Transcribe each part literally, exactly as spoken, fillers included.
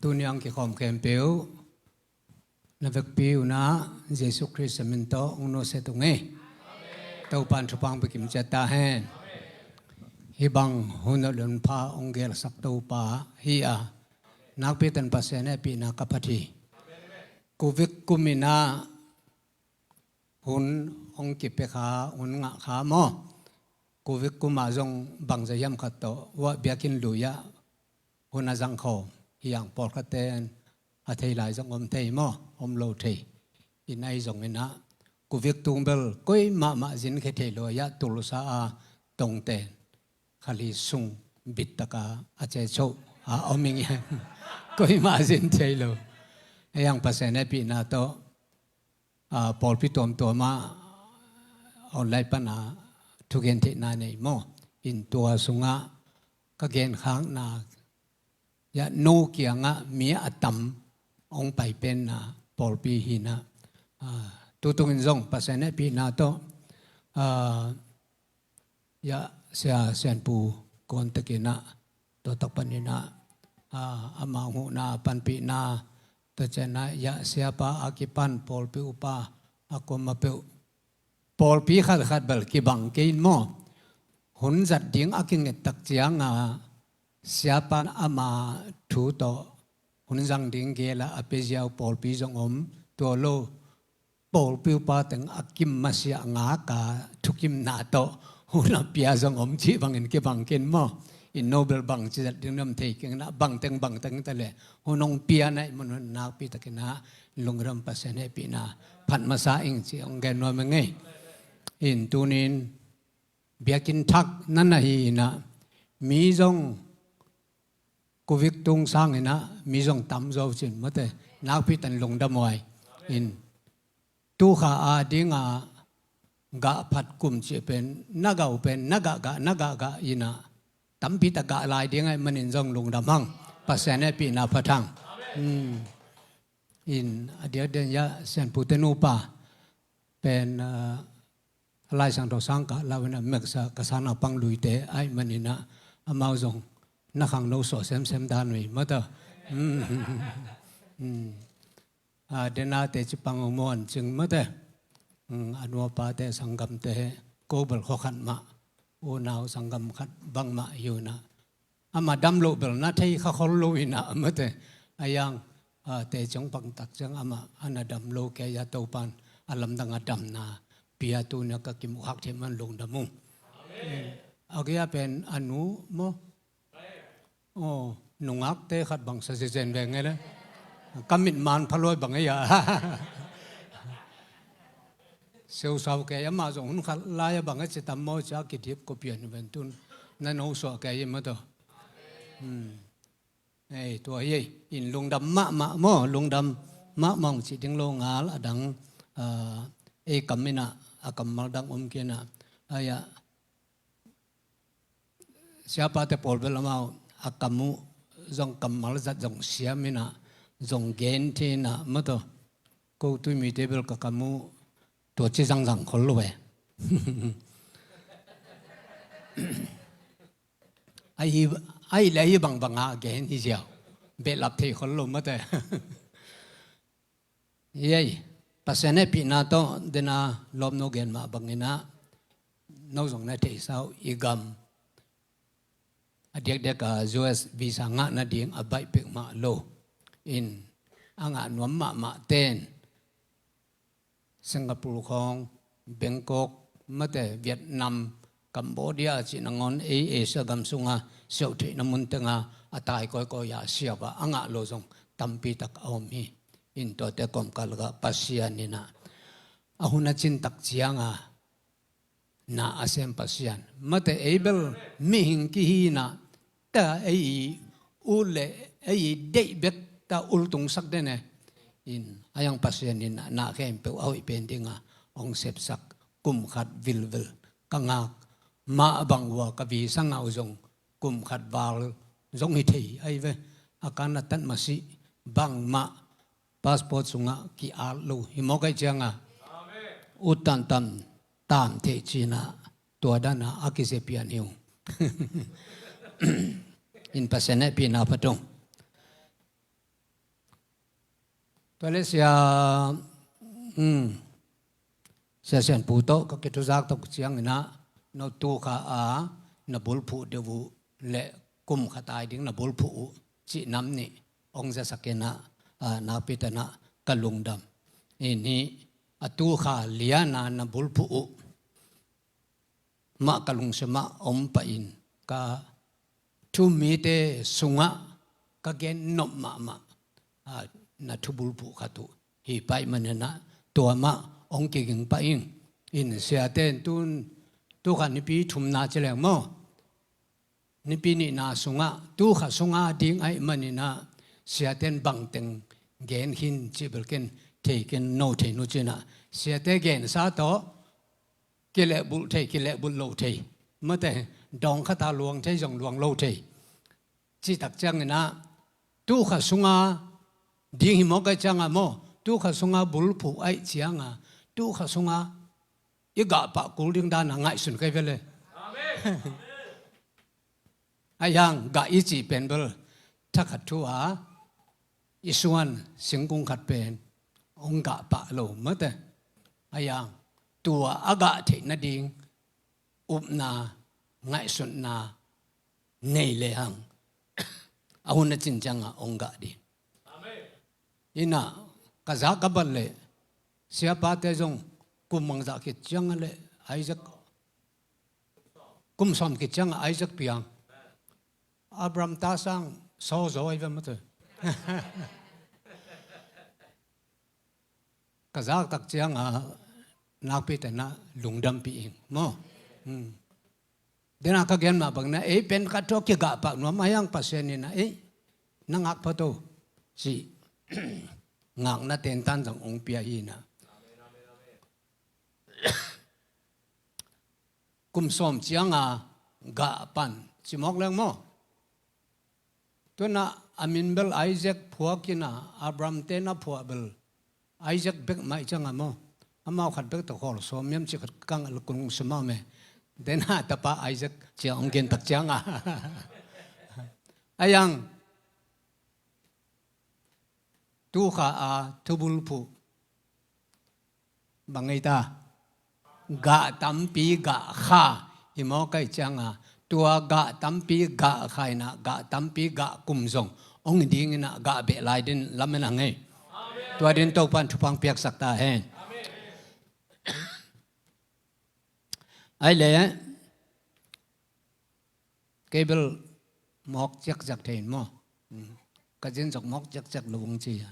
Tuni ang kikhawm khempeuh na vekpi unah Jesu Khrist min tawh hong nusia tung ei. Topa in thupha hong pia kim ciat ta hen. Hih bang hun a lungpha hong gelsak Topa hi a, nakpi takin Pasian hehpihna ka phat hi. Covid kum inah hun hong kipia kha, hun ngah kha maw. Covid kum ah zong bangzah hiam khat tawh uah biakinn lui ah hun a zang khawm hi ang. Pawlkhatte in a thei lai zong om thei maw, om lo thei. Inah ahi zongin ah Covid tung bel koi mahmah zin khia thei lo a, Tulsa a tongten khali sung bittaka a cechoh a om ing. Koi mah zin thei lo. Ei ang Pasian hehpihna tawh, ah, pawlpi tuamtuam ah online pana thugen theihna nei maw. In tua sungah ka genkhakna, ya, no kiangah mi a tam hong pai penna pawlpi hi inah, ah, tutungin zong Pasian hehpihna tawh, ah, ya, Sia Sianpu Kawn Tek inah, tua tak panin ah, ah, ama hong huhna panpihna, tua ciangin ah, ya, siapa a kipan pawlpi upa a kuamah peuh, pawlpi khatkhat bel kibang kei in maw. Hun zat ding a kinget tak ciangah siapa in ama thu tawh hun zang ding gel a, a pia ziau pawlpi zong om. Tua lo, pawlpi upa teng a kim masiah ngak a, thukimna tawh hun a pia zong om cih bangin kibang kei in maw. In no bel bangci zat ding nuam thei keng inah, bangteng bangteng ta leh hun hong pia na hih man un nakpi takin ah lungdam, Pasian hehpihna phat masa ing cih hong gen nuam ing ei. In tuni-in biakinn thak na na hi inah, mi zong Covid tung sangin ah mi zong tam zo cin mate, nakpi takin lungdam huai. In tukha a dingah gah phat kum cih pen na gah uh pen na gah gah, na gah gah inah, tampi tak gah lai ding ahih manin zong lungdam hang. Pasian hehpihna phat hang. Hmm. In a diakdiak in, ya, Sianpu te nupa pen, ah, Laisang tawh sang kah lau inah, meksa ka sang naupang luite ahih manin ah, amau zong na khangno suah semsem dan uh hi mate. Hmm. Hmm. Ah, dena teci pang uh maw, an cing mate. Hmm, a nuapate sanggamte, ko bel khua khat mah, unau sanggam khat bangmah hi uh inah, amah dam loh bel na thei kha khol lo inah mate. Ahi ang, ah, teci hong pang tak ciang amah a na dam lo kei a, Topa in a lamdang a damna pia, tuni a ka kimuh khak theih man lungdam ung. A gei a pen a nu maw. Aw, nungakte khat bangsa zezen veng ei le. Ka mit man pha luai bang ei a. Seusau kei, amah zong hun khat lai a bang a ci tam maw, ci a kidip ko pian hi ven tun. Na no suah kei hi mate. Hmm. Ei, tua hi ei, in lungdam mahmah maw, lungdam mahmah hong cih ding lo ngal a dang, ah, ei kam inah a kammal dang om kei inah. Ahi ah, siapate pawl bel amau a kam uh zong kammal zat zong siam inah, zong gen thei inah mate. Ko Tuimite bel ka kam uh tua ci zangzang khol lo e. Ahi, ahi le ahi bangbang a gen hi ziau. Behlap thei khol lo mate. Ei, Pasian hehpihna tawh dena lawm no gen mah bangin ah, no zong na theisa uh, i gam a diakdiak a U S visa ngah nading a baih pek mah lo. In a ngah nuam mahmah ten Singapore khawng, Bangkok mate, Vietnam, Cambodia cih nangawn ei Asia gam sunga siauh theihna mun tenga a tai kawikawi a siau a, a ngah lo zong tampi tak a om hi. In tuate kawmkal lakah Pasian inah a hun a cin tak cianga na a sem Pasian mate, ei bel mihing kihi inah, ta ei i ut le ei i deih bek ta ultungsak den e. In a yang Pasian inah na khempeuh a hoih pen dinga hong sepsak, kum khat vilvel ka ngak mah bang ua ka visa ngah uh zong kum khat val zong hi thei ahi ve. A kan a tat masih bangmah passport sungah ki-at lo hi mawk ahih cianga, ut tantan tam thei cinah, tua dana a kizia pian hi uh. In Pasian hehpihna phat ung. Tua le sia, um, sia Sianpu tawh ka kituzak tok ciangin ah, no tu kha a na bulphuh deuh uh le kum khat ai ding na bulphuh uh cih nam nih hong zasak in ah, a, nakpi takin ah ka lungdam. Inn hi a tu kha lian a na bulphuh uh mah ka lungsim ah om pah in, ka thu mite sungah ka gen nop mahmah, a, na thubulphuh khat uh hi pah ahih manin ah tua mah hong kiging pah ing. In siate in tun tu kha nipi thumna ci leng maw, nipi nihna sungah tu kha sungah ding ahih manin ah siate in bangteng gen khin cih bel ken thei ken, no thei nu cin ah siate gensa tawh kilehbulh thei, kilehbulh lo thei, mate, dawng khat a luang thei zong luang lo thei. Cih tak ciangin ah tu kha sunga ding hi mawk ahih cianga maw, tu kha sunga bulphuh ahih cianga tu kha sunga i gah pah kul ding dan a ngaihsun kei ve le. Amen. Ahih hang gah i cih pen bel thakhat thu a i suan singkung khat pen hong gah pah lo mate. Ahih hang tua a gah theih nading upna, ngaihsutna nei le hang a hun a cin ciangah hong gah ding. Inn ah ka za ka bat leh siapate zong kum bangzah khit ciangah leh Isaac, kum sawm khit ciangah Isaac piang. Abraham ta sang sawzaw ahi ve mate. Ka zak tak ciangah nakpi takin ah lungdampih ing maw. Hmm. Dena ka gen mah bangin ah ei pen khat thu a kigah pah nuam ahih hang Pasian in ah ei na ngak pha to cih ngakna tentan zong hong pia hi in ah. Kum sawm cianga gah pan ci mawk leng maw. Tun ah a min bel Isaac phuak in ah Abraham te na phuah bel Isaac bek mah ahih cianga maw, amau khat bek tawh khawl sawm hiam cih khat ka lungsim ah om e. Dena tapa Isaac ci-a hong gen tak cianga ahih hang tu kha a thubulphuh bang ei ta, gah tampi gah kha hi mawk ahih cianga tua gah tampi gah kha in ah gah tampi gah kum zong hong hi ding in ah gah beh lai ding lamen a ngei. Tua ding Topan thupha hong piaksak ta hen. Ahih leh kei bel mawk ciakciak thei in maw. Ka zin zong mawk ciakciak lo hong ci a.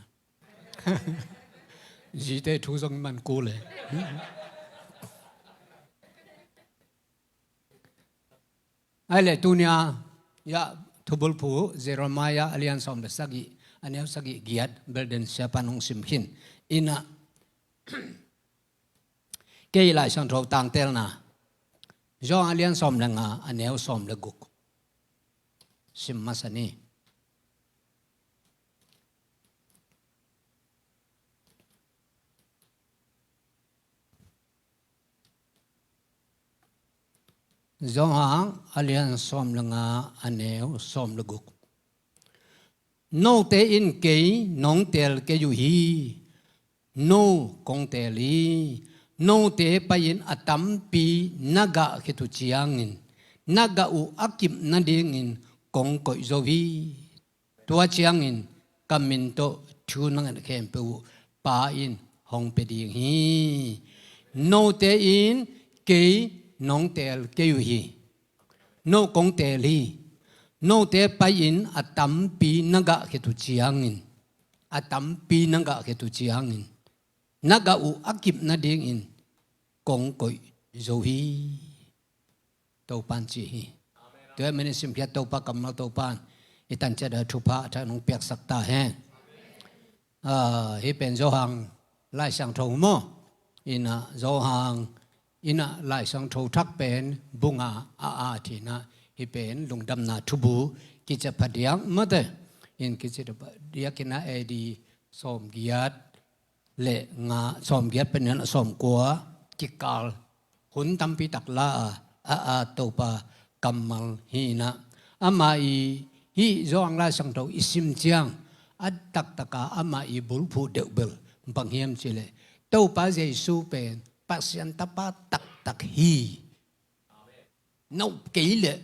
Zite thu zong man kul e. Ahih leh tuni-a thubulphuh Jeremiah a lian sawm le sagih, a neu sagih giat bel den siapan hong sim khin in ah. Kei Lai Siangtho tangtelna Johan a lian sawm le nga, a neu sawm le guk sim masa ni. Johan a lian sawm le nga, a neu sawm le guk. Note in kei nong teel kei uh hi. No kong teel hi. Note pai-in a tampi na gah khit uh ciangin na gah uh a kip nadingin kong koih zo hi. Tua ciangin ka min tawh thu na nget khempeuh uh Pa in hong pia ding hi. Note in kei nong teel kei uh hi. No kong teel hi. Note pai-in a tampi na gah khit uh ciangin, a tampi na gah khit uh ciangin na gah uh a kip nadingin kong koih zo hi. Topan ci hi. Tua ahih manin simkhiat Topa kammal, Topan i tan ciat a thupha a tha nong piaksak ta hen. Ah, hih pen Johan Lai Siangtho maw. In ah Johan in ah Lai Siangtho thak pen bung nga a at hi in ah, hih pen lungdamna thubu kici phadiak mate. In kici phadiak in ah A D sawmgiat le nga, sawmgiat panin a sawmkua kikal hun tampi tak la a, a, a Topa kammal hi in ah. Amah i hih Johan Lai Siangtho i sim ciang a taktaka amah i bulphuh deuh bel bang hiam cih leh, Topa Jesu pen Pasian Tapa taktak hi. No kei leh,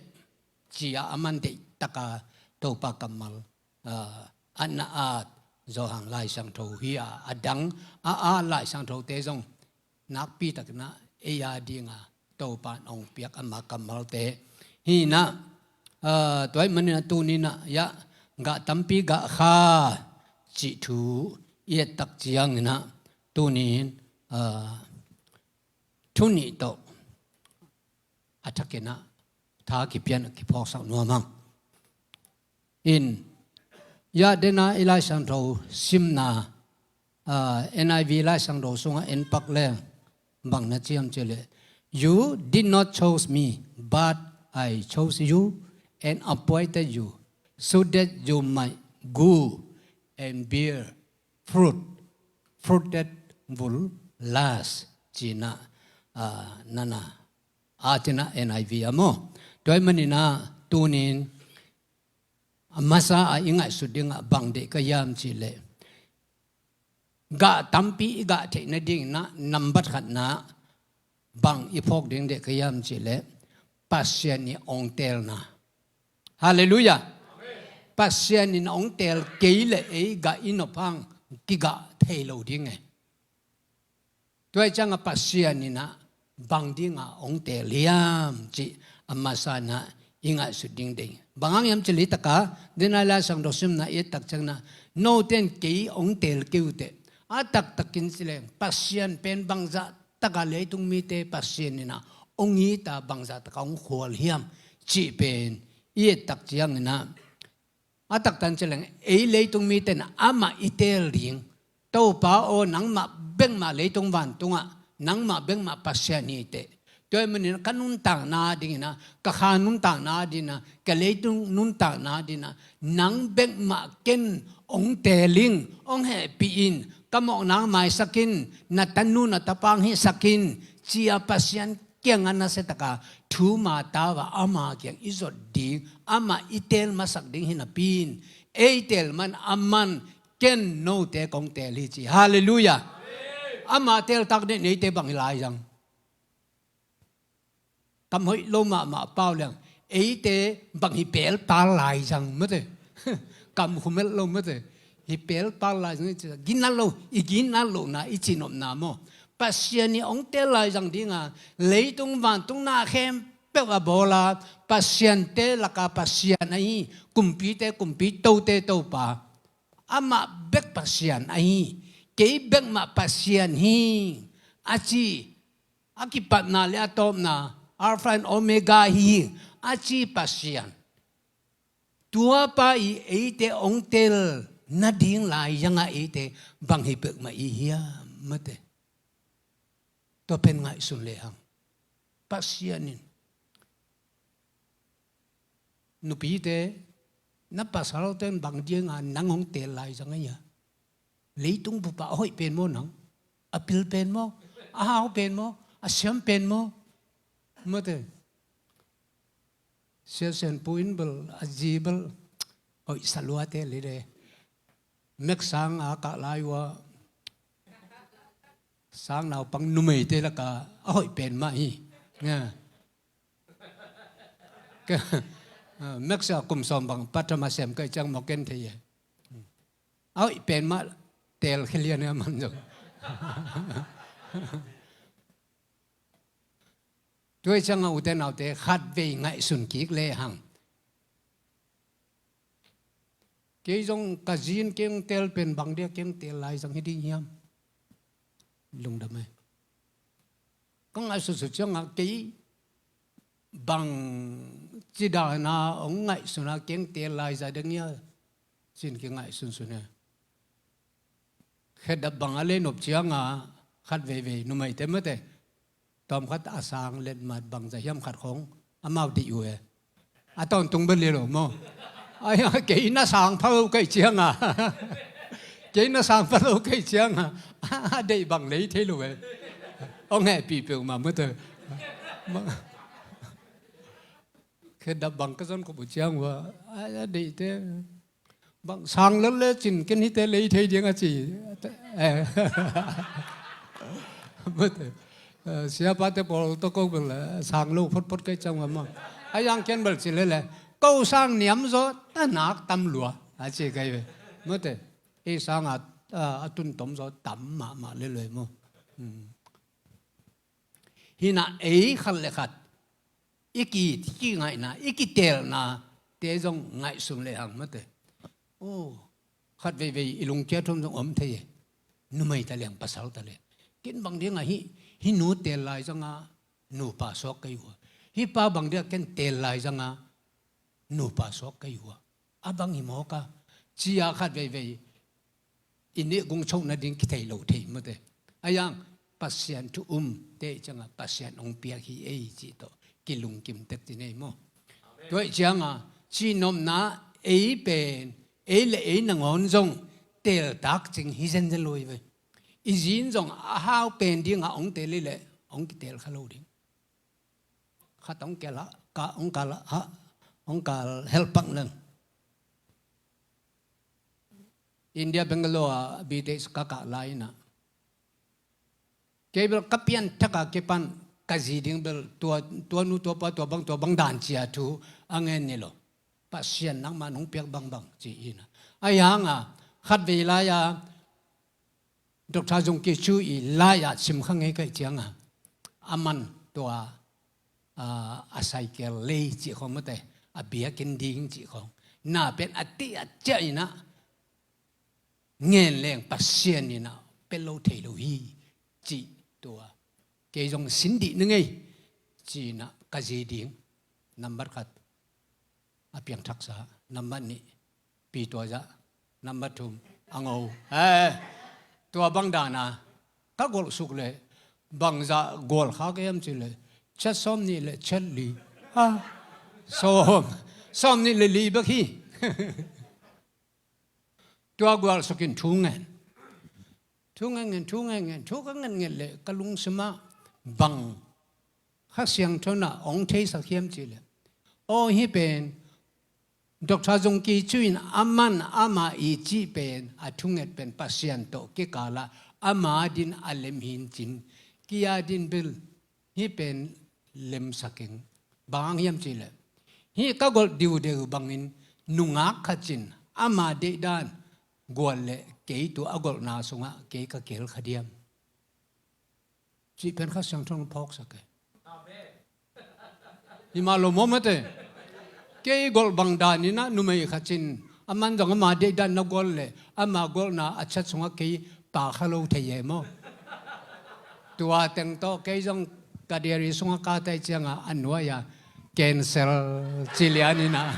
ci-a aman deihtaka Topa kammal, ah, a na at Johan Lai Siangtho hi a, a dang a at Lai Siangthote zong nakpi takin ah ei a dinga Topa in hong piak ama kammalte hi in ah, ah, tua ahih manin ah tuni in ah, ya, gah tampi gah kha cih thu i et tak ciangin ah, tuni in, ah, thu nih tawh a thakin ah tha kipian a kiphawksak nuam hang. In, ya, dena i Lai Siangtho simna, ah, N I V Lai Siangtho sungah en pak leng bang na ci hiam cih leh, "You did not choose me, but I chose you and appointed you, so that you might go and bear fruit, fruit that will last," ci-in ah, ah, nana, a ci-in ah N I V ah maw. Tua ahih manin ah tuni in a masa a i ngaihsut dingah bang deih ka hiam cih leh, gah tampi i gah theih nadingin ah nambat khatna bang i phawk ding deih ka hiam cih leh, Pasian i hong teelna. Halleluiah. Pasian in hong teel kei leh ei gah i nop hang kigah thei lo ding e. Tua ahih ciangah Pasian in ah bang dinga hong teel hiam cih a masa in ah i ngaihsut ding deih. Bang hang hiam cih leh, taka dena i Lai Siangtho simna i et tak ciangin ah, note in kei hong teel kei uh teh, a taktakin ci leng Pasian pen bangzah taka leitung mite Pasian in ah hong it a, bangzah taka hong khual hiam cih pen i et tak ciangin ah, a taktak in ci leng ei leitung mite in amah i teel ding. Topa aw, nangmah bekmah leitung vantungah nangmah bekmah Pasian hi teh. Tua ahih manin ka nuntakna dingin ah, ka kha nuntakna dingin ah, ka leitung nuntakna dingin ah, nang bekmah ken hong teel in, hong hehpih in, ka mawhna maisak in, na tanu na tapa hong hisak in, ci-a Pasian kiangah nasia taka thuma tau a ama kiang i zot ding, amah i teel masak ding hi napi in, ei teel man aman, ken note kong teel hi ci. Halleluiah. Ama teel tak ding neite bang hi lai zang. Kam hoih lo mahmah pau leng, eite bang hi pelpal lai zang mate. Kam khumelh lo mate. Hi pelpal lai zang i ci, ginat lo, i ginat lohna, i cihnopna maw. Pasian i hong teel lai zang dinga, leitung vantung na khempeuh a bawl a, pasiante laka Pasian ahi, kumpite kumpi, tote Topa, amah bek Pasian ahi, kei bekmah Pasian hi, a ci, a kipatna le a tawpna, Alpha and Omega hi, a ci Pasian. Tuapa i eite hong teel nading lai zanga eite bang hi peuhmah i hiam mate. Tua pen ngaihsun lehang. Pasian in, nupite, na pasalte in bang dinga nang hong teel lai zang ahi a? Leitung bup ah a hoih pen maw nang? A pil pen maw? A hau pen maw? A siam pen maw? Mate. Sia Sian Pu in bel, a zi bel hoih sa lua te le de. Mek sang a kah lai ua, sang naupang numeite laka a hoih pen mah hi. Nga. Ka, ah, mek sa kum sawm bang pathama sem ka hih ciang mawk ken thei e. A hoih pen mah teel khia lian e a man zong. Tua ahih ciangah ute naute, khatvei ngaihsun kik lehang. Kei zong ka zi in kei hong teel pen bang dia kei hong teel lai zang hi ding hiam? Lungdam e. Ka ngaihsutsut ciangah kei bang ci dana hong ngaihsun a kei hong teel lai zang ding hia, ci-in kingaihsunsun e. Khedap bang a lei nop cianga khat veivei numeite mate, tawmkhat a sang letmat bangzah hiam khat khong amau deih uh e. A tawntung bel hi lo maw? Ai, kei na sang pha lo ka hih cianga, kei na sang pha lo ka hih cianga a deih bang lei thei lo e. Hong hehpih peuhmah mate. Khedap bang ka zon khop uh ciang uh a, a deihte Bang sang lel le cin ken hite lei thei ding a ci. Eh. Mate. Eh, siapate pawl tawh ko bel, eh, sang lo photphot kei ciang mah. A yang ken bel ci lele. Ko sang niam zaw, a nak tam lua. A ci kei ve. Mate. Ei sang a, a, a tun tom zaw tam mahmah lele maw. Hmm. Hinah ei khat le khat i ki, i kingaihna, i kiteelna te zong ngaihsun lehang mate. Oh, khat veivei i lungkia thum zong om thei e. Numei ta liang pasal ta liang. Ken bang dingah hih, hih nu teel lai zanga nupa suak kei uh a. Hih pa bang dingah ken teel lai zanga nupa suak kei uh a. A bang hi mawk a, ci-a khat veivei i nih gung choh nading kithei lo thei mate. A yang Pasian thu um te cianga Pasian hong piak hi ei cih tawh kilungkim tek ci nei maw? Tua ih cianga cihnopna ei pen, ei le ei nangawn zong teeltak cing hi zenzen lo hi ve. I zin zong a hau pen dinga hong teel hi leh hong kiteel kha lo ding. Khat hong kal ah, ka hong kal ah, hong kal helpak nang. India Bangalore ah B T H ka kah lai inah. Kei bel ka pianthak a kipan ka zi ding bel tua, tua nu tua pa tua bang tua bang dan cia thu a ngen ni lo. Pasian nangmah nong piak bangbang ci inah. A yang a khat vei lai a Doctor Zung Ki Chu i lai-ah sim kha ngei kaih cianga a man tua, a, a cycle lei cih khong mate, a biakinn ding cih khong na pen a tih a ciah inah ngen leng Pasian inah pia lo thei lo hi cih tua. Kei zong sin dih na ngei ci inah ka zi ding nambat khat a piangthaksa, nambat nih Pi Tua Zah, nambat thum a ngo. Eh, tua bang dana ka golh suk le bangzah gual kha ka hiam ci le chat sawm nih le chat li. Ha, sawm, sawm nih le li bek hi. Tua gual sukin thu ngen. Thu ngen ngen, thu ngen ngen, thu ka ngen ngen le ka lungsimah bang Kha Siangtho inah hong theisak hiam ci le. Aw hih pen Doctor Zung Ki Chu in a man ama i cih pen a thunget pen Pasian tawh kikala ama din a lem hin cin kia din bel hih pen lemsak ing. Bang hang hiam ci le hih ka golh diudeu bangin nungak khat cin ama deihdan gual le kei tu a golhna sungah kei ka kel kha diam cih pen Kha Siangtho in phawksak e. Hi mah lo maw mate. Kei golh bang daninah numei khat cin a man zong ama deihdan na gual le ama golhna a chat sungah kei pa kha lo thei e maw? Tua teng tawh kei zong ka diary sungah ka tai cianga a nuai-a cancel ci lianinah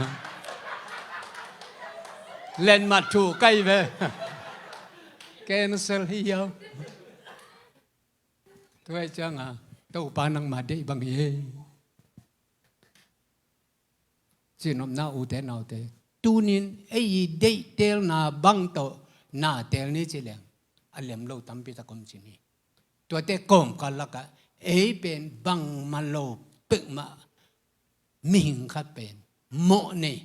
lenmat thu kai ve. Cancel hi hiau. Tua hi cianga Topa nangma deih bang hi. Cihnopna ute naute, tunin ei i deihtelna bang tawh na teel ni ci leng a lem lo tampi tak om ci ni. Tuate kawmkal lakah ei pen bangmah lo pekmah mihing khat pen mawhnei,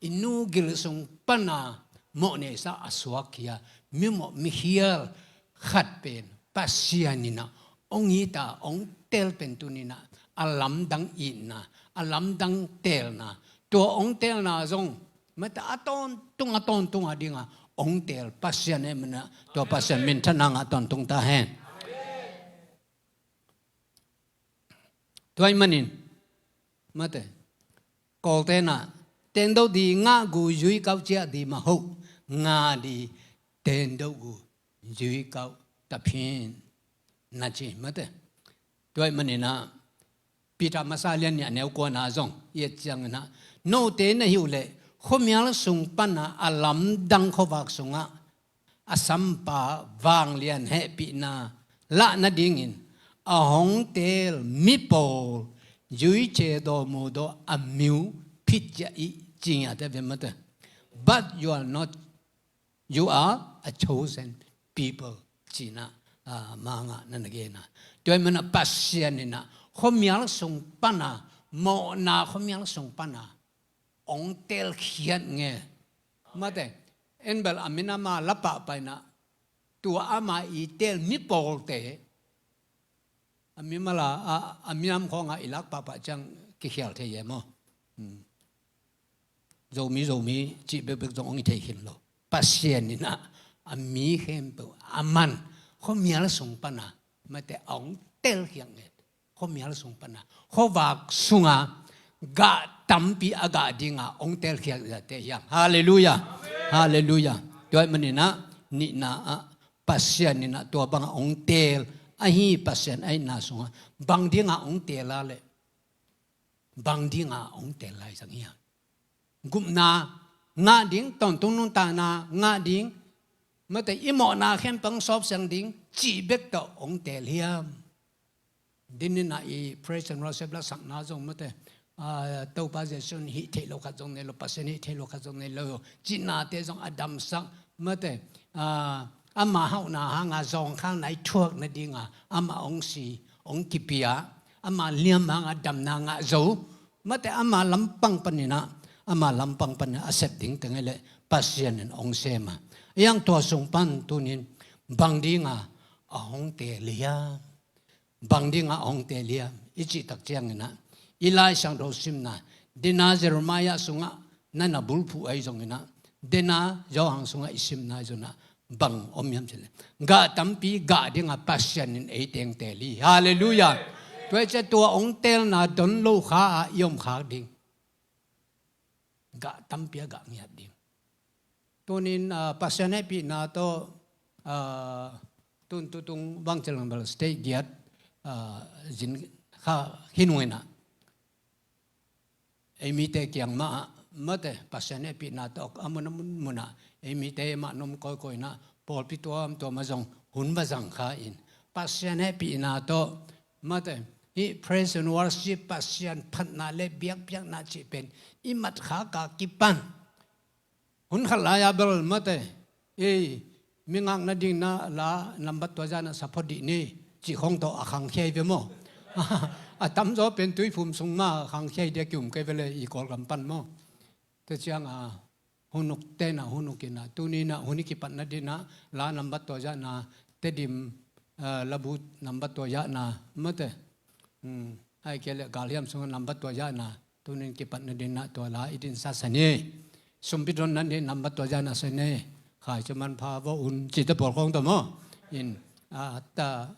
i nu gil sung pana mawhneisa a suakkhia mimawh mikhial khat pen Pasian inah hong it a hong teel pen tuninah a lamdang itna, a lamdang teelna, tua hong teelna zong mate a tawntung a tawntung a dinga hong teel Pasian e manah tua Pasian minthanna ngah tawntung ta hen. Tua ahih manin mate Kawltenah tendo di ngah gu yui kau ciah di mahoh nga di tendo gu yui kau taphin na ci mate. Tua ahih maninah Peter masa lian nih a neu kuana zong i et cianginah note na hi uh leh khuamial sung pana a lamdang khuavak sungah a sampa vanglian hehpihna lah nadingin a hong teel mi pawl zuice dawmu daw a miu phit ciah i cingiate ve mate. But you are not, you are a chosen people cinah, ah, mangah na na gena. Tua hi mana Pasian inah khuamial sung pana mawhna khuamial sung pana hong teelkhiat nge mate. En bel a minam a la pahpah inah, tua ama i teel mi pawlte a mimal a, a, a minam khawngah i lak pahpah ciang kikhial thei e maw? Hmm. Zomi, Zomi cih bekbek zong hong i thei khin lo. Pasian inah a mi khempeuh a man, khuamial sung pana mate a hong telkhiak nget. Khuamial sung pana, khuavak sunga gah tampi a gah dinga hong telkhiak zate hiam? Halleluiah. Halleluiah. Tua ahih maninah nihna ah Pasian inah tua banga hong teel ahi Pasian ahihna sungah bang dinga hong teel a leh bang dinga hong teel lai zang hiam? Gupna ngah ding, tawntung nuntakna ngah ding, mate i mawhna khempeuh hong sawpsiang ding cih bek tawh hong teel hiam? Dininah i praise and worship lasakna zong mate, ah, Topa Jesu in hih theih lo khat zong nei lo, Pasian hih theih lo khat zong nei lo, cihnate zong a damsak mate, ah, ama hauhna hanga zawngkhal nai thuak nadinga ama hong si, hong kipia, ama liam hanga damna ngah zo. Mate ama lampang paninah, ama lampang paninah a sep ding teng hileh Pasian in hong sem a. Yang tua sung pan tunin bang dinga a hong teel hiam? Bang dinga a hong teel hiam? I cih tak cianginah i Lai Siangtho simna, dena Jeremiah sungah na na bulphuh ahi zonginah, dena Johan sungah i simna ahi zonginah, bang om hiam cih leh gah tampi gah dinga Pasian in ei teng teel hi. Halleluiah. Tua hi ciah tua hong teelna don lo kha ah i om khak ding. Gah tampi a gah ngiat ding. Tunin, ah, Pasian hehpihna tawh, ah, tun tutung bang cilang bel state giat, ah, zin kha khin uh inah ei mite kiang mah ah mate Pasian hehpihna tawh a mun a mun munah ei mite mah nom kawikawi inah pawlpi tuamtuam ah zong hun va zang kha in Pasian hehpihna tawh mate hih praise and worship Pasian phatna le biakpiakna cih pen i mat khak a kipan. Hun khat lai-a bel mate, ei, mi ngak nading na la nambat tua zah na sa phot dih ni, cih khawng tawh a khangkhia hi ve maw? A tamzaw pen tuiphum sung mah a khangkhia hi dia ki-um kei ve le i Kawlgam pan maw? Tua ciang a hun uk tenah hun uk inah tuninah hun i kipat nadinah la nambat tua zah na, Tedim, eh, labu nambat tua zah na mate. Hmm. Ahih kei leh galhiam sungah nambat tua zah na, tunin kipat nadinah tua la i dinsa sa ni. Sumpi don nading nambat tua zah na sa ni. Khaici manpha vawh un cihte pawl khawng tawh maw? In, a, ta,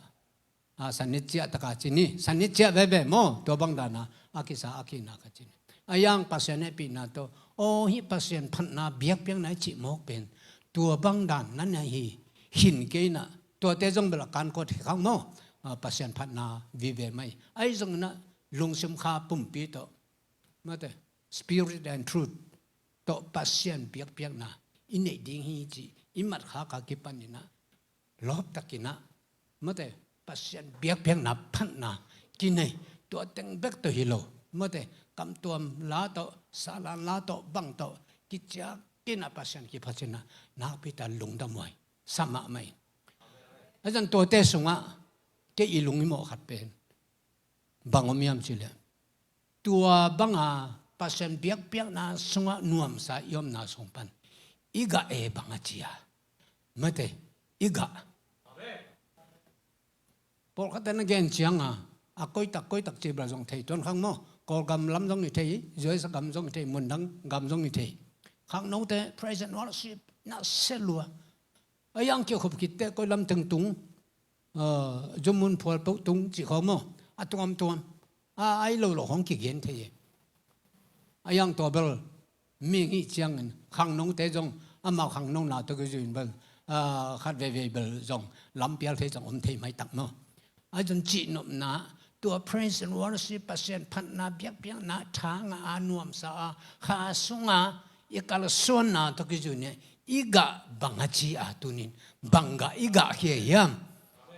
a, sanit ciah taka ci ni. Sanit ciah veve maw? Tua bang dana a kisa a kihna ka ci ni. A yang Pasian hehpihna tawh, aw hih Pasian phatna biakpiakna i cih mawk pen tua bang dan na na hi khin kei inah, tuate zong bel a kan kawt hi khak maw? A, Pasian phatna vive mai. Ahi zonginah lungsim kha pumpi tawh mate, spirit and truth tawh Pasian biakpiakna i neih ding hi cih i mat khak a kipaninah lawptakinah mate Pasian biakpiakna phatna kinei. Tua teng bek tawh hi lo mate, kamtuam la tawh, salan la tawh, bang tawh kiciak kinah Pasian kiphacinah nakpi ta lungdam huai sa mahmah in. A zan tuate sungah kei i lung i mawh khat pen bang om hiam cih leh, tua banga Pasian biakpiakna sungah nuamsa i omna sung pan i gah e bang a ci a, mate, i gah. Pawlkhatte na gen cianga a koitak koitak cih bel zong thei tuan khak maw? Kawlgam lam zong i thei, U S A gam zong i thei, mundang gam zong i thei. Khangnote praise and worship na se lua. A yang kikhop khitte koi lam teng tung, ah, zumun phual peuh tung cih khawng maw? A tuamtuam a, ai lo lo khawng kigen thei hi. A yang tua bel mi ngih ciangin khangnote zong amau khangnona tawh kizui in bel, ah, khat veivei bel zong lampial thei zong om thei maitak maw? A zon cihnopna tua praise and worship Pasian phatna biakpiakna thanga a nuamsa a kha sunga i kalsuanna tawh kizui ni i gah bang a ci a tunin bang gah i gah khia hiam?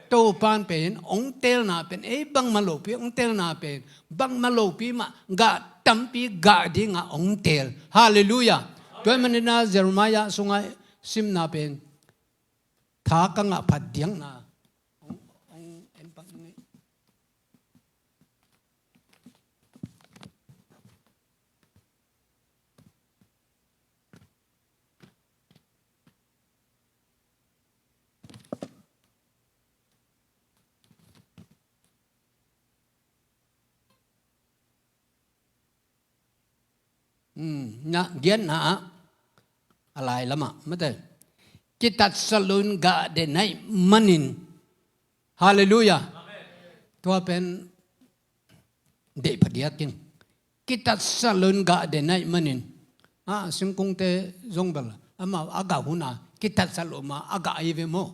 Topan pen hong teelna pen ei bangmah lopi hong teelna pen bangmah lopi mah gah tampi gah dinga hong teel. Halleluiah. Tua hi manina Jeremiah sunga simna pen tha ka ngah phat diakna hong, hong en pak ni. Hmm, na giatna ah a lai lamah mate, kitatsa loin gah den ahih manin. Halleluiah. Tua pen deih phadiak in, kitatsa loin gah den ahih manin. Ah, singkungte zong bel amau a gah hun a kitatsa lo ma a gah ahi ve maw?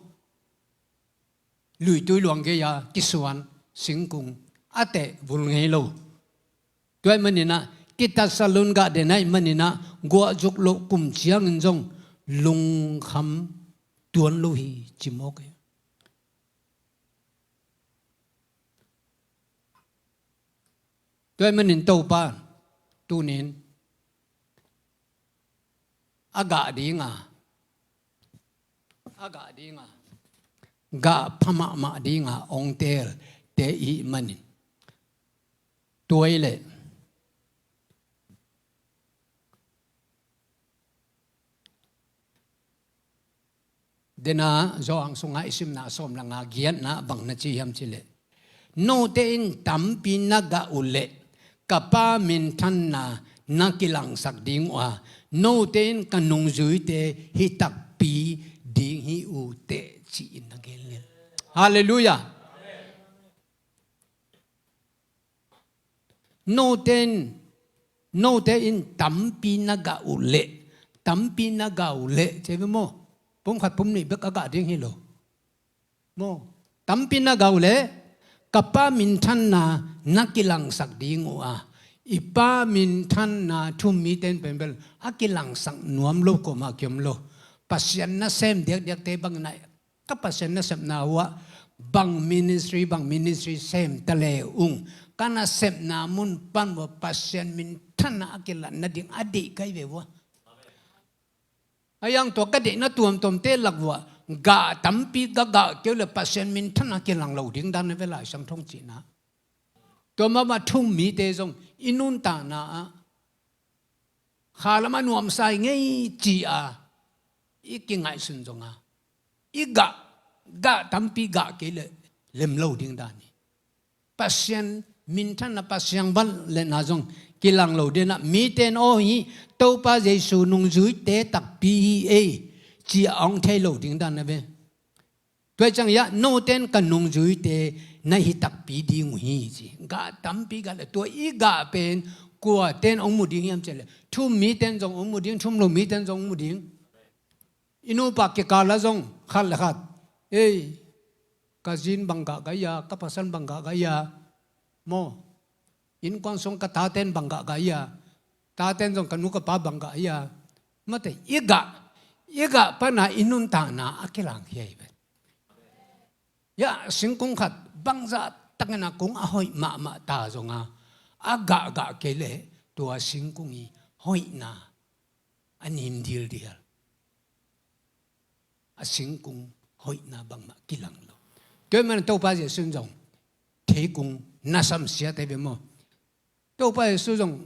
Luitui luang gei-a kisuan singkung a teh vul ngei lo. Tua ahih manin ah kitatsa loin gah den ahih manin ah guah zuk loh kum ciangin zong lungkham tuan lo hi ci mawk hi. Tua ahih manin Topa tunin a gah dinga, a gah dinga, gah pha mahmah dinga ong teel te ihih manin, tua ahih leh dena Johan sunga i simna sawm le nga giatna bang na ci hiam cih leh, note in tampi na gah uh leh ka Pa minthanna na kilangsak ding uh a, note in ka nungzuite hi takpi ding hi uh teh ci-in na gen lel. Halleluiah. Note in, note in tampi na gah uh leh, tampi na gah uh leh ci ve maw? Pumkhat pumnih bek a gah ding hi lo maw? Tampi na gah uh leh ka Pa minthanna na kilangsak ding uh a, i Pa minthanna thu-um mite in pen bel a kilangsak nuam lo kuamah kiom lo. Pasian nasem diakdiakte bangin ah ka Pasian nasepna uh ah bang ministry bang ministry sem ta le ung, ka nasepna mun pan uh ah Pasian minthanna a kilat nading a deih ka hi ve uh a. A yang tua ka deihna tuamtuamte lak uh ah gah tampi gah gah kei uh leh Pasian minthanna kilang lo ding dan na ve Lai Siangtho cihna. Tua mahmah thu-um mite zong i nuntakna ah kha lam a nuamsa hi ngei ci-a i kingaihsun zong a, i gah, gah tampi gah kei leh lem lo ding dan hi. Pasian minthanna, Pasian vangliatna zong kilang lo ding a, mite in aw hi, Topa Jesu nungzuite takpi hi ei ci-a ong thei lo ding dan na ve. Tua hi ciang hi ah, note in ka nungzuite na hi takpi ding uh hi ci. Gah tampi gah leh tua i gah pen kuate in ong mu ding hiam cih leh, thu-um mite in zong ong mu ding, thu-um lo mite in zong ong mu ding. I nupa kikal ah zong khat le khat, ei, ka zi in bang gah ka hi a, ka pasal in bang gah ka hi a maw? Innkuan sung ka tate in bang gah ka hi a, tate in zong ka nu ka pa bang gah hi a. Mate, i gah, i gah pan a i nuntakna a kilang hi a hi ve. Hi ah, singkung khat bangzah takin a kung a hoih mahmah ta zong a, a gah gah kei leh tua singkung i hoihna a nim dildial. A singkung hoihna bangmah kilang lo. Tua ahih manin Topa Jesu in zong theikung na samsiat hi ve maw? Topa Jesu zong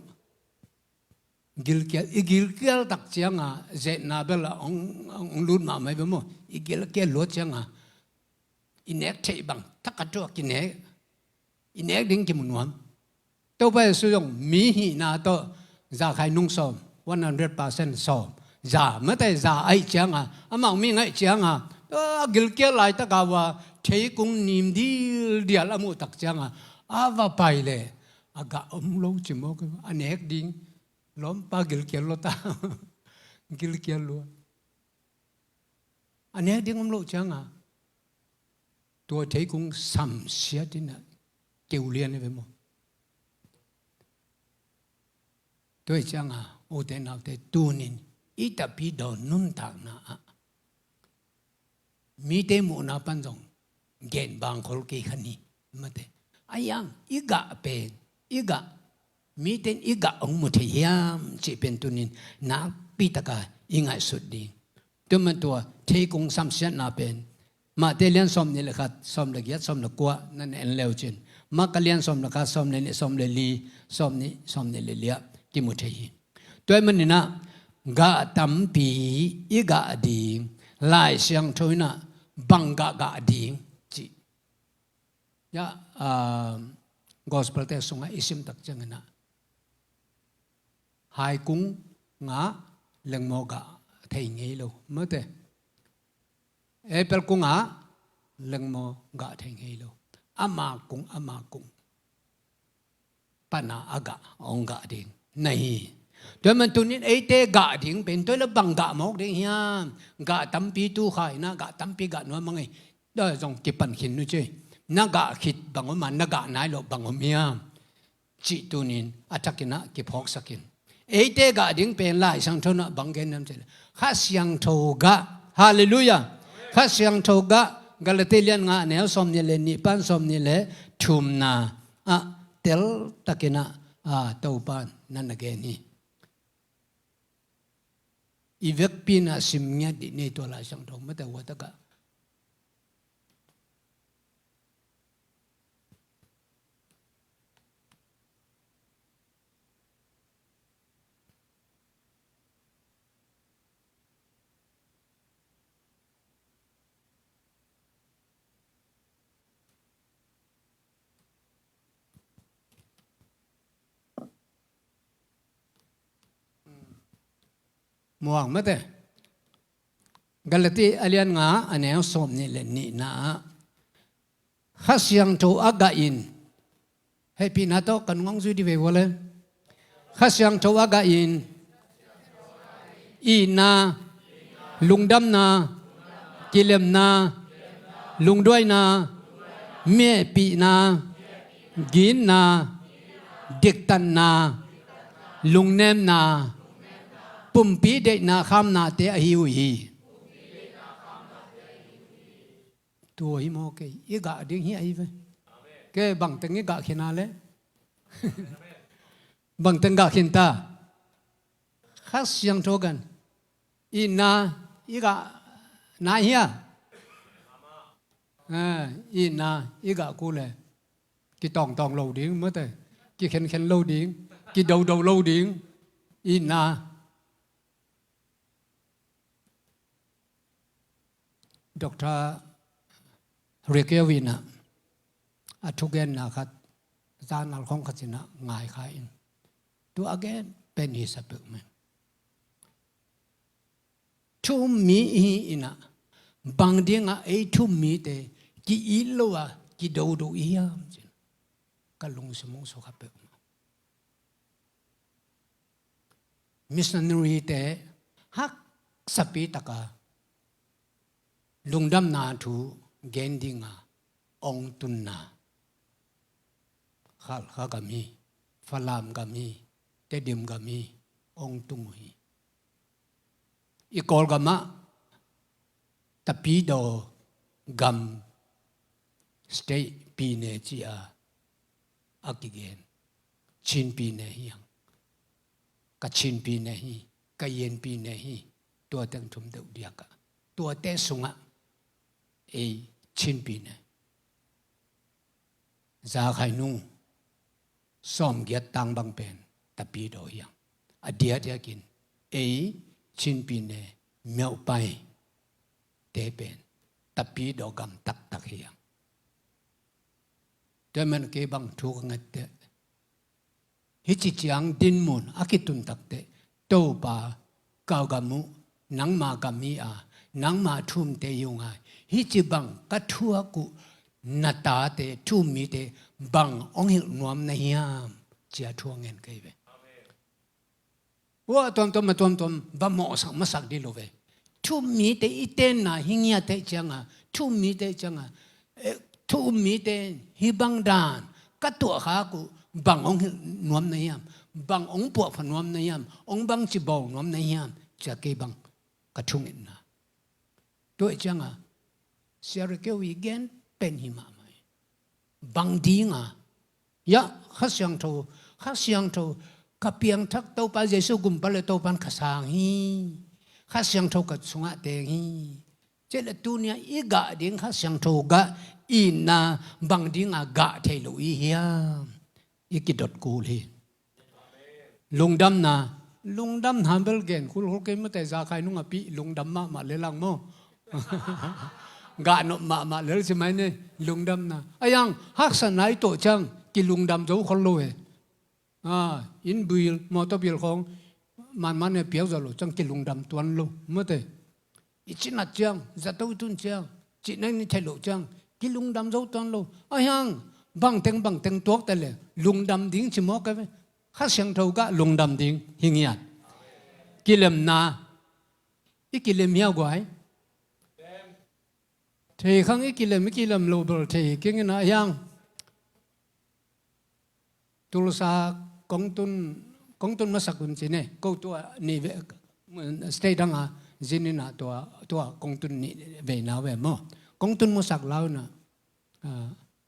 gilkial, i gilkial tak ciang a, zetna bel a ong, ong lut mahmah hi ve maw? I gilkial luat ciang a, i nek theih bang thak a tuak i nek, i nek ding kimu nuam. Topa Jesu zong mi hihna tawh za khai nung sawm, one hundred percent sawm. Za, mate za ahih ciang a, amau mi ngaih ciang a, a gilkial laitak a uh a, theikung nim dildial a muh tak ciang a, a va pai leh a gah om lo ci mawk hi, a nek ding. Lawmpa gilkial lua ta. Gilkial lua. A nek ding om loh ciang a, tua theikung samsiat in a keu lian hi ve maw? Tua hi ciang a, ute naute, tunin i tapi dawn nuntakna ah mite muhna pan zong gen bang khol kei kha ni, mate. A yang i gah pen, i gah, mite in i gah ong mu thei hiam cih pen tunin nakpi taka i ngaihsut ding. Tua man tua theikung samsiatna pen Mate lian sawm nih le khat, sawm le giat, sawm le kua na en leu cin, Marka lian sawm le khat, sawm le nih, sawm le li, sawm nih, sawm nih le li ah kimu thei hi. Tua ahih manin ah gah tampi i gah ding, Lai Siangtho in ah bang gah gah ding cih, ya, ah, gospel te sungah i sim tak ciangin ah Hai kung ngah lengmaw gah thei ngei lo. Mate. Apple kung ngah lengmaw gah thei ngei lo. Ama kung, ama kung pana a gah, hong gah ding na hi. Tua man tunin eite gah ding pen tua le bang gah mawk ding hiam? Gah tampi tu kha inah, gah tampi gah nuam a ngei. Tua zong kipan khin nu ci. Na gah khit bang om a, na gah nai lo bang om hiam? Cih tunin a thakinah kiphawksakin. Eite gah ding pen Lai Siangtho nah bang gen nam cih le Kha Siangtho gah. Halleluiah. Kha Siangtho gah. Galati lian nga a neu sawm nih le nih pan sawm nih le thumna ah teltakinah, a, Topan nan a gen hi. I vekpi nah sim ngiat dih ni tua Lai Siangtho mate, hua tagah. Muang mate. Galati a lian nga a neu sawm nih le nihna ah Kha Siangtho a gah in. Hehpihna tawh kan ngong zui di vei vua le. Kha Siangtho a gah in. Itna, lungdamna, kilemna, lungduaina, mehpihna, ginna, diktatna, lungnemna, pumpi deihna khamnate ahi uh hi. Tua hi maw kei i gah ding hi ahi ve. Kei bangteng i gah khin a le. Bangteng gah khin ta. Kha Siangtho gah in. Itna i gah nai hia? A, itna i gah kul le kitawngtawng lo ding mate. Kikhenkhen lo ding. Kidodo lo ding. Itna. Doctor Rick Warren in ah a thugenna khat zanal khong khat in ah ngai kha in. Tua a gen pen hi sa peuhmah. Thu um mi i hi in ah bang dingah ei thu um mite ki-it lo a kidodo i hiam cin ka lungsim hong sukha peuhmah. Missionary-te haksapi taka lungdamna thu gen dinga ong tunna Halkha gam hi, Falam gam hi, Tedim gam hi, ong tung uh hi. I Kawlgamah Tapidaw gam state pine ci-a a kigen Chin pine hi hang. Kachin pine hi, Kayin pine hi, tua teng thum deuh diakah tuate sungah ei Chin pine. Za Khai Nung sawmgiat tang bang pen Tapidaw hi hang. A diakdiakin ei Chin pine Myauk Pai te pen Tapidaw gam taktak hi hang. Tua man kei bang thu ka ngat teh. Hih ci ciang dinmun a kitun takteh Topa ka gam uh nangma gam hi a, nangma thu umte hi uh ngai. Hih ci bang ka thuak uh na tate thu um mite bang ong hilh nuam na hiam? Cia thu a ngen kei ve. Ua tuamtuam a tuamtuam va mawhsak masak dih lo ve. Thu um mite i tenna hi ngiate cianga thu um mite cianga, eh, thu um mite hi bang dan ka tuahkhak uh bang ong hilh nuam na hiam? Bang ong puahpha nuam na hiam? Ong bang ci bawl nuam na hiam? Cia kei bang ka thungetna. Tua ih cianga Sia Ri Keu i gen pen hi mahmah hi. Bang dinga, ya, Kha Siangtho, Kha Siangtho ka piangthak Topa Jesu gumpa le Topan ka sang hi. Kha Siangtho ka sungah teng hi. Cih le tunia i gah ding Kha Siangtho gah itna bang dinga gah thei lo i hiam? I kidot kul hi. Lungdamna, lungdamna bel gen khulkhul kei mate, Za Khai Nung a pih lungdam mahmah lel ang maw? Gahnop mahmah lel ci mai ne, lungdamna. A yang haksatna i tuah ciang kilungdam zo khol lo e. A, inn bill, mawtaw bill khawng manman ne piau zo lo ciang kilungdam tuan lo. Mate. I cinat ciang, zato i tun ciang, cihna i theih loh ciang, kilungdam zo tuan lo. Ahi hang, bangteng bangteng tuakte le, lungdam ding ci mawk e ve. Kha Siangtho gah lungdam ding hi ngiat. Kilemna, i kilem hia guai. Thei khang i kilem, i kilem lo bel thei keng in a hiang. Tulsa kong tun, kong tun masak un ci ne. Ko tua ni ve, state dang a zin in a tua, tua kong tun ni ve na ve maw. Kong tun masak lau na. A,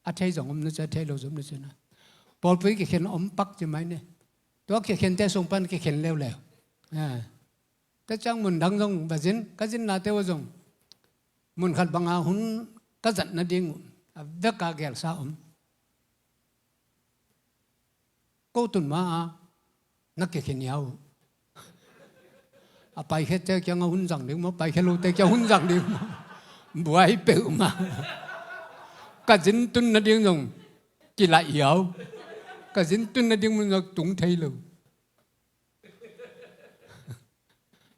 a thei zong om na ci, a thei lo zong om na ci na. Pawlpi kikhen om pak ci mai ne. Tua kikhente sung pan kikhen leuleu. A. Tua ciang mun dang zong va zin, ka zinnate uh zong mun khat banga hun ka zat nading uh a vek a gelsa om. Ko tun ma a na kikhin hia uh. A paikhiate kiangah hun zang ding maw, paikhialote kiangah hun zang ding maw. Buai peuhmah. Ka zin tun nading zong kilaih hia uh. Ka zin tun nading mun zong tung thei lo.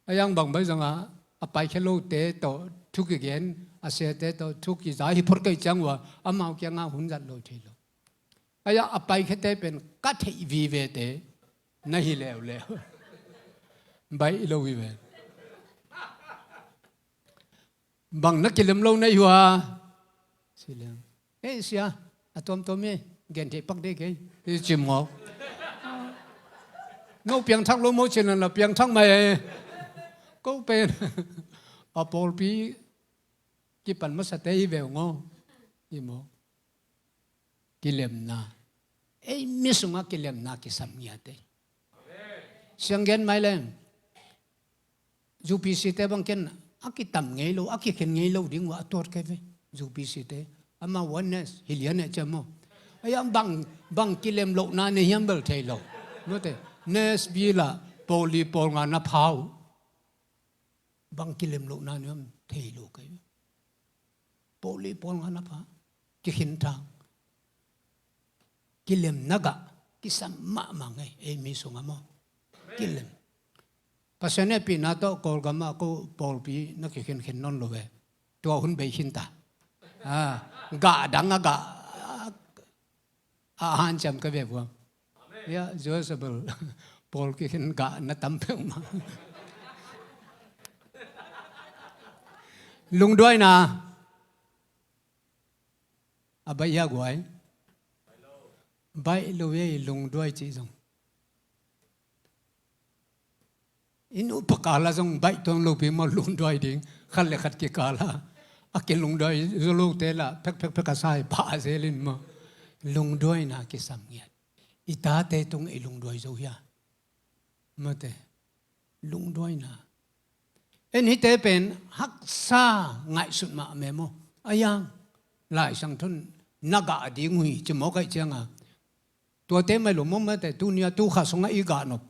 A yang bang bai zong a, a paikhialote tawh thu kigen, a siate tawh thu kiza hi phot kei ciang uh a, amau kiangah hun zat lo thei lo. A yang a paikhiate pen ka theih vivete na hi leuleu. Baih lo vive. Bang na kilem lo na hi uh a. Si leng. Ei sia, a tuamtuam hi, gen thei pak dei kei. Hi cim ngawk. No piangthak lo maw ci na la piangthak mai. Ko pen a pawlpi kipan masate hi veu ngaw. Hi maw. Kilemna. Ei mi sungah kilemna kisam ngiat ei. Siang gen mai leng. U P C te bang ken a kitam ngei lo, a kikhen ngei lo ding uh a tuat kei ve. U P C te. Amau oneness hi lian eh cia maw. A yang bang, bang kilem lohna nei hiam bel thei lo. Mate. Nashville ah pawl li pawl nga na pha uh. Bang kilem lohna nei hiam thei lo kei ve. Pawl li pawl nga na pha. Kikhin thang. Kilemna gah kisam mahmah ngei, ei mi sungah maw. Kilem. Pasian hehpihna tawh Kawlgam ah ko pawlpi na kikhinkhin nawn lo ve. Tua hun bei khin ta. A, gah dang a gah a hanciam ka ve vuam. Ya, Joseph pawl kikhin gah na tam peuhmah. Lungduaina. A baih hia guai? Baih lo ei lungduai cih zong. I nupa kala zong baih tuan lopi maw lungduai ding. Khat le khat kikala a kilungduai zo lote lah phekphekphek a sai pha a zel in maw. Lungduaina kisam ngiat. I tate tung i lungduai zo hia? Mate. Lungduaina. En hite pen haksa ngaihsut mah memaw. A yang Lai Siangtho in na gah ding uh hi ci mawk aih cianga. Tuate mai lo mawk mate tunia tukha sungah i gah nop.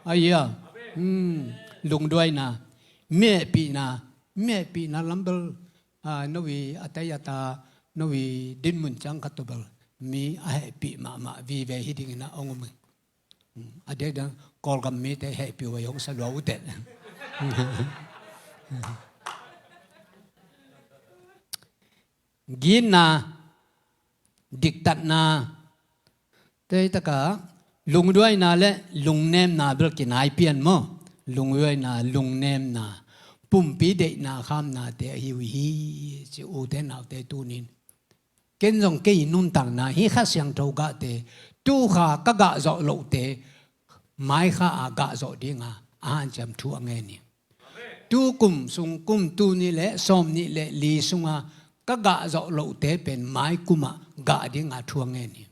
A ia. Hmm. Lungduaina. Mi hehpihna. Mi hehpihna lambel. Ah, no i a tai a ta, no i dinmun ciang khat tawh bel mi a hehpih mahmah vive hi dingin a ong om. A diakdiak Kawlgam mite hehpih uh a i hong sa lua uh teh. Ginna, diktatna, tei taka lungduaina le lungnemna bel kinai pian maw. Lungduaina, lungnemna, pumpi deihna khamnate ahi uh hi, ci ute naute tunin. Ken zong kei nuntakna hi Kha Siangtho gahte, tukha ka gah zawh lohte, maikha a gah zawh dinga a hanciam thu a ngen hi. Tu kum sung kum tu nih le sawm nih le li sunga ka gah zawh lohte pen mai kumah gah dinga thu a ngen hi.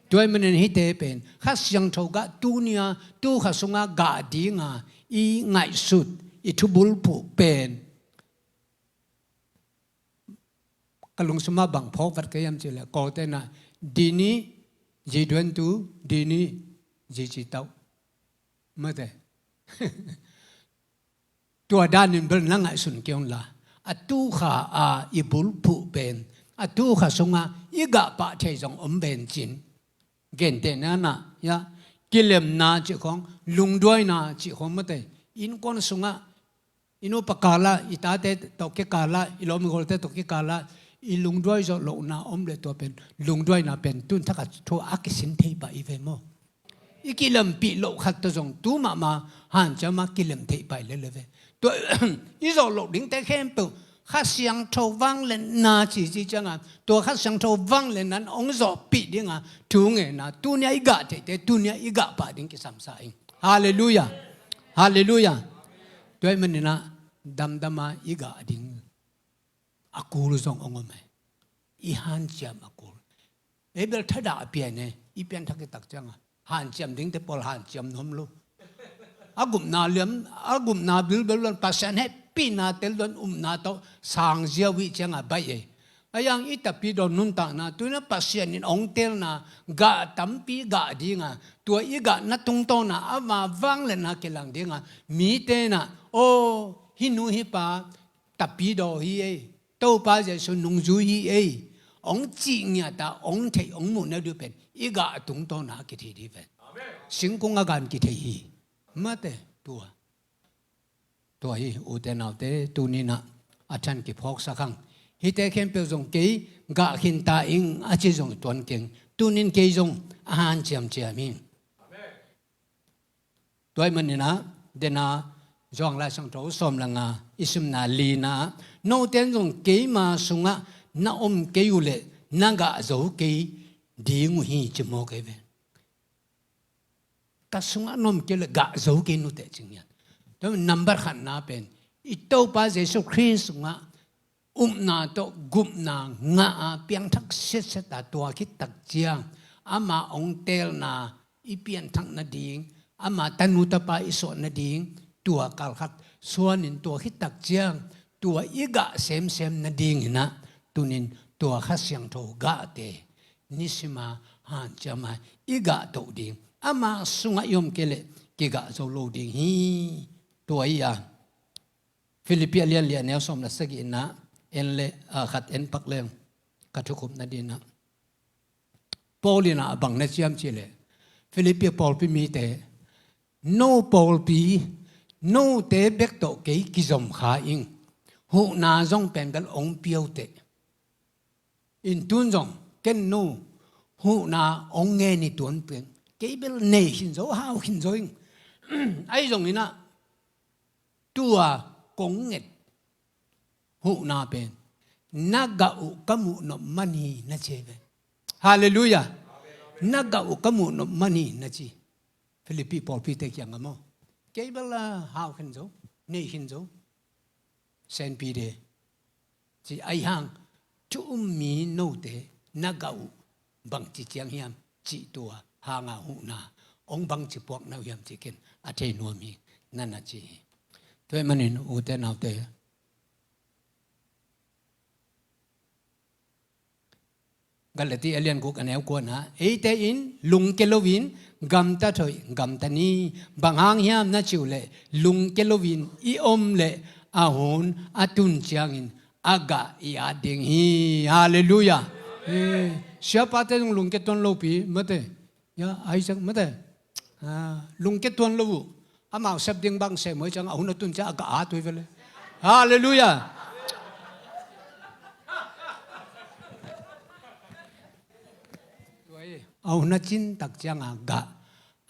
Tua ahih manin hite pen Kha Siangtho gah tunia tukha sunga gah dinga i ngaihsut i thubulphuh pen ka lungsumah bang phawk vat ka hiam cihleh Kawltena dini ziduantu dini zicitauh. Mate. Tua danin bel na ngaihsun kei unla a tukha a i bulphuh pen a tukha sunga i gahpah thei zong om ven cin. Gentehna nah, ya, kilemna cih khawng, lungduaina cih khawng mate. Innkuan sungah, i nupa kalah, i tate tawh kikalah, i lawm i golte tawh kikalah, i lungduai zawh lohna om leh tua pen, lungduaina pen tun thakhat thu a kisin thei pah i ve maw? I kilempih loh khat tawh zong tu mahmah hanciam a kilem thei pah i lele ve. Tua i zawh loh dingte khempeuh Kha Siangtho vangliatna cici cianga, tua Kha Siangtho vangliatna in hong zawhpih dinga thu ngenna, tuni-a i gah theihte, tuni-a i gah pah ding kisam sa ing. Halleluiah. Halleluiah. Tua ahih maninah damdama i gah ding a kul zong hong om hi. I hanciam a kul. Ei bel thadah a pian e, i pianthak i tak cianga hanciam dingte pawl hanciam nuam lo. A gupna liam, a gupna bilbel luan Pasian hehpihna tel luan upna tawh sangzia uh ih cianga baih e. A yang i tapidaw nuntakna, tuina Pasian in hong teelna gah tampi gah dinga, tua i gahna tungtawna ama vangliatna kilang dinga, mite na, aw, hih nu hih pa tapidaw hi ei, Topa Jesu nungzui hi ei, hong cih ngiata hong theih hong muhna dih pen i gah tungtawna a kithei dih pen. Singkung a gan kithei hi. Mate, tua. Tua hi, ute naute, tuninah a than kiphawksak hang. Hihte khempeuh zong kei gah khinta ing a ci zong i tuan keng. Tunin kei zong a hanciamciam hi. Tua ahih maninah, dena Johan Lai Siangtho sawm le nga i simna lina, note in zong keima sungah na om kei uh leh na gah zo kei ding uh hi ci maw kei ve. Ka sungah na om kei uh leh gah zo kei nuteh cing hian. Tua number khatna pen i Topa Jesu Khrist sungah upna tawh gupna ngah a piangthak siatsiat a, tua khit tak ciang ama hong teelna, i pianthak nading, ama tanu tapa i suah nading, tua kalkhat suanin tua khit tak ciang tua i gah semsem nadinginah tunin tua Kha Siangtho gahte nisima hanciama i gah toh ding, ama sungah i om kei leh kigah zo lo ding hi. Tua hi a Philippi a lian li a neu sawm le sagihna en le, a, khat en pak leng ka thukhupna dinah. Paul inah a bang na ciam cihleh Philippi pawlpi mite, no pawlpi, note bek tawh kei kizom kha ing. Huhna zong pen bel hong pia uh teh. Intun zong ken nu huhna hong ngen i tuan peng. Kei bel nei khin zo, hau khin zo ing. Ahi zonginah tua kong nget huhna pen na gah uh ka muh nop man hi na ci ve. Halleluiah. Na gah uh ka muh nop man hi na ci. Philippi pawlpite kiangah maw? Kei bel a hau khin zo, nei khin zo. Senpi de. Ci ahi hang thu um mi note na gah uh bangci ciang hiam cih tua hanga huhna hong bangci puak na uh hiam cih ken a thei nuam hi na na ci hi. Tua ahih manin ute naute, Galati a lian guk a neu kuana, eite in lungke loin gamtat hoih gamta ni. Bang hang hiam na cih uh leh lungke loin i om leh a hun a tun ciangin a gah i at ding hi. Halleluiah. Eh, siapate zong lungke tuan lopi mate. Ya, Isaac mate. Ah, lungke tuan lo uh. Amau sep ding bang sem uh hi ciang a hun a tun ciang a gah at uh hi ve le. Halleluiah. A hun a cin tak ciang a gah,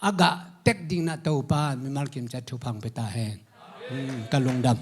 a gah tek dingin ah Topa mimal kim ciat thupha hong pia ta hen. Hmm, ka lungdam.